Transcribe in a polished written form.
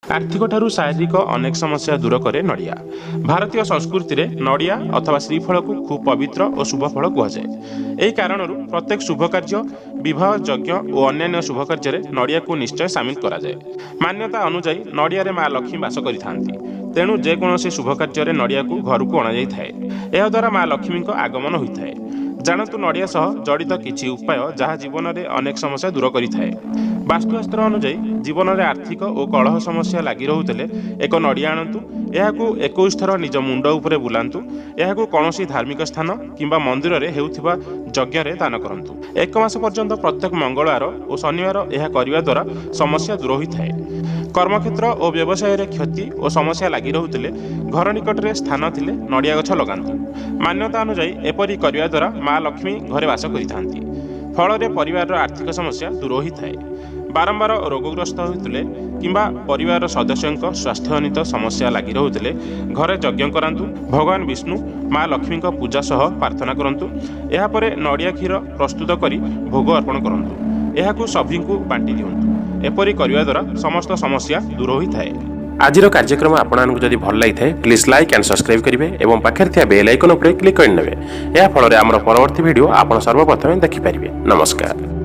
ଆର୍ଥିକ ଠାରୁ ଶାରୀରିକ ଅନେକ ସମସ୍ୟା ଦୂର କରେ ନଡ଼ିଆ। ଭାରତୀୟ ସଂସ୍କୃତିରେ ନଡ଼ିଆ ଅଥବା ଶ୍ରୀଫଳକୁ ଖୁବ୍ ପବିତ୍ର ଓ ଶୁଭ ଫଳ କୁହାଯାଏ। ଏହି କାରଣରୁ ପ୍ରତ୍ୟେକ ଶୁଭ କାର୍ଯ୍ୟ, ବିବାହ, ଯଜ୍ଞ ଓ ଅନ୍ୟାନ୍ୟ ଶୁଭ କାର୍ଯ୍ୟରେ ନଡ଼ିଆକୁ ନିଶ୍ଚୟ ସାମିଲ କରାଯାଏ। ମାନ୍ୟତା ଅନୁଯାୟୀ ନଡ଼ିଆରେ ମା ଲକ୍ଷ୍ମୀ ବାସ କରିଥାନ୍ତି। ତେଣୁ ଯେକୌଣସି ଶୁଭ କାର୍ଯ୍ୟରେ ନଡ଼ିଆକୁ ଘରକୁ ଅଣାଯାଇଥାଏ। ଏହାଦ୍ୱାରା ମା ଲକ୍ଷ୍ମୀଙ୍କ ଆଗମନ ହୋଇଥାଏ। ଜାଣନ୍ତୁ ନଡ଼ିଆ ସହ ଜଡ଼ିତ କିଛି ଉପାୟ, ଯାହା ଜୀବନରେ ଅନେକ ସମସ୍ୟା ଦୂର କରିଥାଏ। ବାସ୍ତୁଶାସ୍ତ୍ର ଅନୁଯାୟୀ ଜୀବନରେ ଆର୍ଥିକ ଓ କଳହ ସମସ୍ୟା ଲାଗି ରହୁଥିଲେ ଏକ ନଡ଼ିଆ ଆଣନ୍ତୁ। ଏହାକୁ 21 ଥର ନିଜ ମୁଣ୍ଡ ଉପରେ ବୁଲାନ୍ତୁ। ଏହାକୁ କୌଣସି ଧାର୍ମିକ ସ୍ଥାନ କିମ୍ବା ମନ୍ଦିରରେ ହେଉଥିବା ଯଜ୍ଞରେ ଦାନ କରନ୍ତୁ। ଏକ ମାସ ପର୍ଯ୍ୟନ୍ତ ପ୍ରତ୍ୟେକ ମଙ୍ଗଳବାର ଓ ଶନିବାର ଏହା କରିବା ଦ୍ୱାରା ସମସ୍ୟା ଦୂର ହୋଇଥାଏ। କର୍ମକ୍ଷେତ୍ର ଓ ବ୍ୟବସାୟରେ କ୍ଷତି ଓ ସମସ୍ୟା ଲାଗି ରହୁଥିଲେ ଘର ନିକଟରେ ସ୍ଥାନ ଥିଲେ ନଡ଼ିଆ ଗଛ ଲଗାନ୍ତୁ। ମାନ୍ୟତା ଅନୁଯାୟୀ ଏପରି କରିବା ଦ୍ୱାରା ମା ଲକ୍ଷ୍ମୀ ଘରେ ବାସ କରିଥାନ୍ତି। ଫଳରେ ପରିବାରର ଆର୍ଥିକ ସମସ୍ୟା ଦୂର ହୋଇଥାଏ। ବାରମ୍ବାର ରୋଗଗ୍ରସ୍ତ ହେଉଥିଲେ କିମ୍ବା ପରିବାରର ସଦସ୍ୟଙ୍କ ସ୍ୱାସ୍ଥ୍ୟଜନିତ ସମସ୍ୟା ଲାଗି ରହୁଥିଲେ ଘରେ ଯଜ୍ଞ କରାନ୍ତୁ। ଭଗବାନ ବିଷ୍ଣୁ, ମା ଲକ୍ଷ୍ମୀଙ୍କ ପୂଜା ସହ ପ୍ରାର୍ଥନା କରନ୍ତୁ। ଏହାପରେ ନଡ଼ିଆ କ୍ଷୀର ପ୍ରସ୍ତୁତ କରି ଭୋଗ ଅର୍ପଣ କରନ୍ତୁ। ଏହାକୁ ସଭିଙ୍କୁ ବାଣ୍ଟି ଦିଅନ୍ତୁ। ଏପରି କରିବା ଦ୍ୱାରା ସମସ୍ତ ସମସ୍ୟା ଦୂର ହୋଇଥାଏ। ଆଜିର କାର୍ଯ୍ୟକ୍ରମ ଆପଣମାନଙ୍କୁ ଯଦି ଭଲ ଲାଗିଥାଏ, ପ୍ଲିଜ୍ ଲାଇକ୍ ଆଣ୍ଡ ସବସ୍କ୍ରାଇବ୍ କରିବେ ଏବଂ ପାଖରେ ଥିବା ବେଲ୍ ଆଇକନ୍ ଉପରେ କ୍ଲିକ୍ କରିନେବେ। ଏହା ଫଳରେ ଆମର ପରବର୍ତ୍ତୀ ଭିଡ଼ିଓ ଆପଣ ସର୍ବପ୍ରଥମେ ଦେଖିପାରିବେ। ନମସ୍କାର।